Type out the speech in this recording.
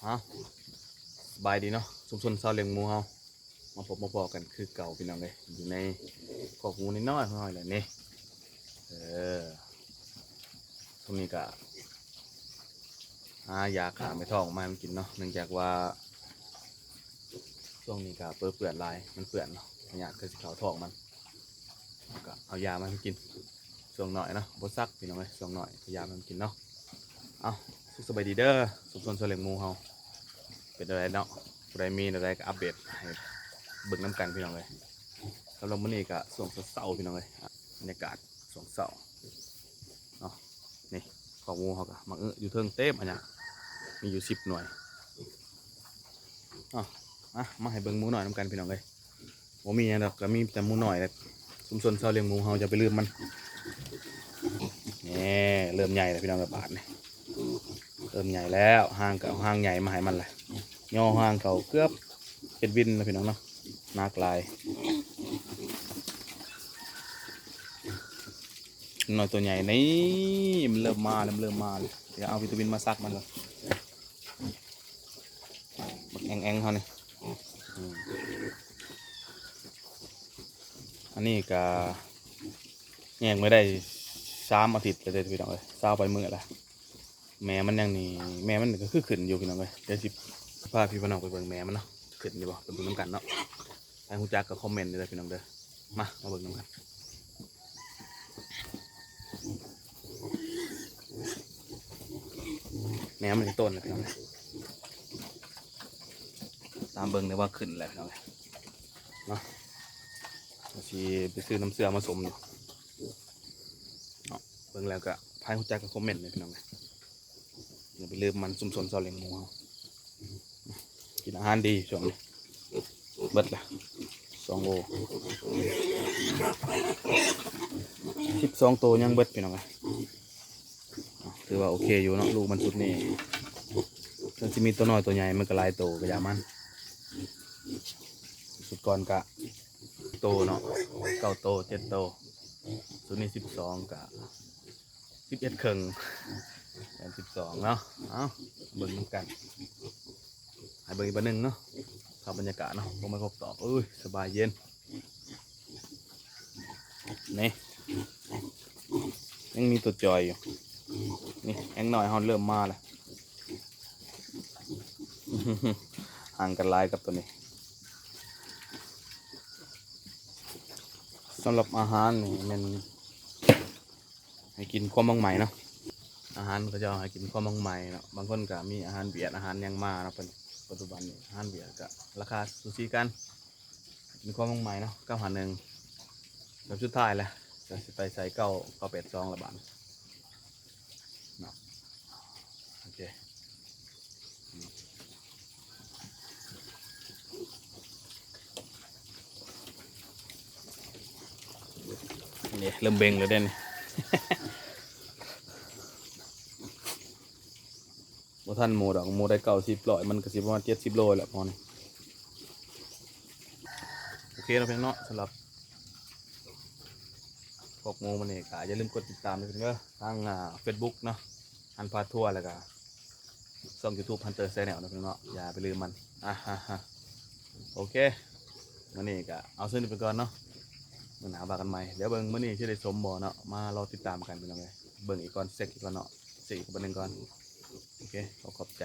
ເອົາ ສະບາຍດີເນາະ ຊຸມຊົນຊາວລ້ຽງໝູເຮົາ ມາພົບມາພໍ້ກັນຄືເກົ່າພີ່ນ້ອງເອີຍ ຢູ່ໃນຄອກໝູນ້ອຍໆແຫຼະນີ້. ເອີ ຊ່ວງນີ້ກະຫາຢາຂ້າແມ່ທ້ອງມາໃຫ້ມັນກິນເນາະ ເນື່ອງຈາກວ່າຊ່ວງນີ້ກະເປິເປື້ອນຫຼາຍ ມັນເປື້ອນເນາະ ພະຍາດຄືຊິເຂົ້າທ້ອງມັນ ກະເອົາຢາມາໃຫ້ມັນກິນ ຊ່ວງນ້ອຍເນາະ ບໍ່ສັກພີ່ນ້ອງເອີຍ ຊ່ວງນ້ອຍ ເອົາຢາມາໃຫ້ມັນກິນເນາະ. ເອົາ ສຸກສະບາຍດີເດີ ຊຸມຊົນຊາວລ້ຽງໝູເຮົາ ເປັນແນວໃດເນາະ ຜູ້ໃດມີແນວໃດກະອັບເດດໃຫ້ເບິ່ງນຳກັນພີ່ນ້ອງເອີຍ. ສຳລັບມື້ນີ້ກະຊ່ວງເຊົ້າໆພີ່ນ້ອງເອີຍ ບັນຍາກາດຊ່ວງເຊົ້າເນາະ. ນີ້ ຄອກໝູເຮົາກະໝາກອຶຢູ່ເທິງເຕັມອັນຫຍັງ ມີຢູ່ສິບໜ່ວຍ. ເອົາ ມາ ມາໃຫ້ເບິ່ງໝູນ້ອຍນຳກັນພີ່ນ້ອງເອີຍ. ບໍ່ມີຫຍັງດອກ ກະມີແຕ່ໝູນ້ອຍແຫຼະ ຊຸມຊົນຊາວລ້ຽງໝູເຮົາ ຢ່າໄປລືມມັນ. ນີ້ ເລີ່ມໃຫຍ່ແລ້ວພີ່ນ້ອງເອີຍ ບາດນີ້ ເລີ່ມໃຫຍ່ແລ້ວ ຫາງກະເອົາຫາງໃຫຍ່ມາໃຫ້ມັນແຫຼະ ຍໍຫາງເຂົ້າເກືອບເຮັດວິນແລ້ວພີ່ນ້ອງເນາະ ໜັກຫຼາຍ. ໜ່ວຍໂຕໃຫຍ່ນີ້ ມັນເລີ່ມມາແລ້ວ ມັນເລີ່ມມາແລ້ວ ດຽວເອົາວິຕາມິນມາສັກມັນກ່ອນ ບັກແອງໆເຮົານີ້. ອືມ ອັນນີ້ກະແຍກມາໄດ້ສາມອາທິດແລ້ວເດີພີ່ນ້ອງເອີຍ ຊາວປາຍມື້ລະ. ແມ່ມັນຍັງນີ້ ແມ່ມັນກະຄືຂຶ້ນຢູ່ພີ່ນ້ອງເອີຍ ດຽວຊິພາພີ່ພານ້ອງໄປເບິ່ງແມ່ມັນເນາະ ຂຶ້ນຢູ່ບໍ່ ໄປເບິ່ງນຳກັນເນາະ. ໃຜຮູ້ຈັກກະຄອມເມັນເດີພີ່ນ້ອງເດີ. ມາ ມາເບິ່ງນຳກັນ ແມ່ມັນໂຕນແລ້ວພີ່ນ້ອງ ຕາມເບິ່ງໄດ້ວ່າຂຶ້ນແລ້ວພີ່ນ້ອງເນາະ. ຊິໄປຊື້ນ້ຳເຊື້ອມາສົມຢູ່ເນາະ ເບິ່ງແລ້ວກະໃຜຮູ້ຈັກກະຄອມເມັນເດີພີ່ນ້ອງເອີຍ. ຢ່າໄປລືມມັນ ຊຸມຊົນຊາວລ້ຽງໝູເຮົາ ກິນອາຫານດີຊ່ວງນີ້ ເບິດລະສອງໂລ ສິບສອງໂຕຍັງເບິດພີ່ນ້ອງເອີຍ. ຖືວ່າໂອເຄຢູ່ເນາະ ລູກມັນຊຸດນີ້ ເຖິງຊິມີໂຕນ້ອຍໂຕໃຫຍ່ ມັນກະຫຼາຍໂຕກະຢ່າມັນ. ຊຸດກ່ອນກະໂຕເນາະ ເກົ້າໂຕ ເຈັດໂຕ ຊຸດນີ້ສິບສອງ ກະ ສິບເອັດເຄິ່ງ ແມ່ນສິບສອງເນາະ. ເອົາ ເບິ່ງນຳກັນ ໃຫ້ເບິ່ງອີກບາດໜຶ່ງເນາະ ພາບບັນຍາກາດເນາະ ພວກໄມ້ພວກຕອກ ເອີຍ ສະບາຍເຢັນ. ນີ້ ຍັງມີໂຕຈ່ອຍຢູ່ ນີ້ ແອງນ້ອຍເຮົາເລີ່ມມາລະ ຫ່າງກັນຫຼາຍກັບໂຕນີ້. ສຳລັບອາຫານນີ້ແມ່ນ ໃຫ້ກິນຄວາມໝັກໄໝເນາະ ອາຫານເຂົາເຈົ້າໃຫ້ກິນຄວາມໝັກໄໝເນາະ. ບາງຄົນກະມີອາຫານຫວຽດ ອາຫານຫຍັງມາເນາະ ປັດຈຸບັນນີ້ອາຫານຫວຽດກະລາຄາສູສີກັນ ກິນຄວາມໝັກໄໝເນາະ ເກົ້າຫ້າໜຶ່ງ. ແບບສຸດທ້າຍລະ ກະຊິໄປໃສ່ເກົ້າ ເກົ້າແປດສອງລະບາດເນາະ. ໂອເຄ ນີ້ເລີ່ມເບັ່ງແລ້ວເດ້ນີ້ ບໍ່ທັນໝູດອກ ໝູໄດ້ເກົ້າສິບ ຮ້ອຍ ມັນກະຊິປະມານເຈັດສິບໂລແຫຼະໝໍນີ້. ໂອເຄເນາະ ເພື່ອນເນາະ ສຳລັບພວກໝູມື້ນີ້ກະຢ່າລືມກົດຕິດຕາມເດີເດີ ທາງ ອ່າ ເຟສບຸກເນາະ ຫັນພາທົວ ແລ້ວກະ ຊ່ອງຢູທູບ Hunter Channel ເນາະ ພີ່ນ້ອງເນາະ ຢ່າໄປລືມມັນ. ອາຮະຮະ ໂອເຄ ມື້ນີ້ກະເອົາສ່ຳນີ້ໄປກ່ອນເນາະ ມື້ໜ້າວ່າກັນໃໝ່. ດຽວເບິ່ງມື້ນີ້ຊິໄດ້ສົມບໍ່ເນາະ ມາລໍຕິດຕາມກັນ ພີ່ນ້ອງເອີຍ. ເບິ່ງອີກກ່ອນ ເຊັກອີກກ່ອນເນາະ ເຊັກອີກບັດໜຶ່ງກ່ອນ. ໂອເຄ ຂໍຂອບໃຈ.